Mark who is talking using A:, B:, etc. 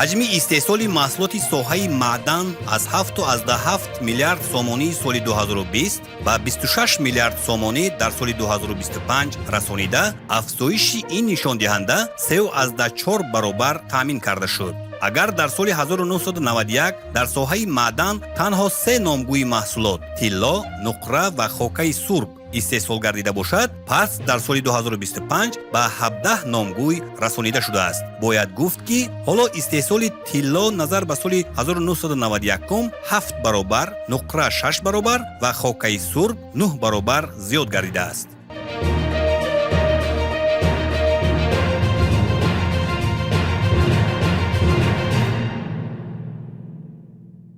A: Ҳаҷми истеҳсоли маҳсулоти соҳаи маъдан аз 7,7 миллиард сомонии соли 2020 ба 26 миллиард сомонӣ дар соли 2025 расонида, афзоиши ин нишондиҳанда 3,4 баробар таъмин карда шуд. Агар дар соли 1991 дар соҳаи маъдан танҳо се номгӯи маҳсулот, тилло, нуқра ва хокаи сурб истеҳсол гардида бошад, пас дар соли 2025 ба 17 номгӯй расонида шудааст. Бояд гуфт, ки ҳоло истеҳсоли тилло назар ба соли 1991 ҳафт баробар, нуқра шаш баробар ва хокаи сурб нӯҳ баробар зиёд гардидааст.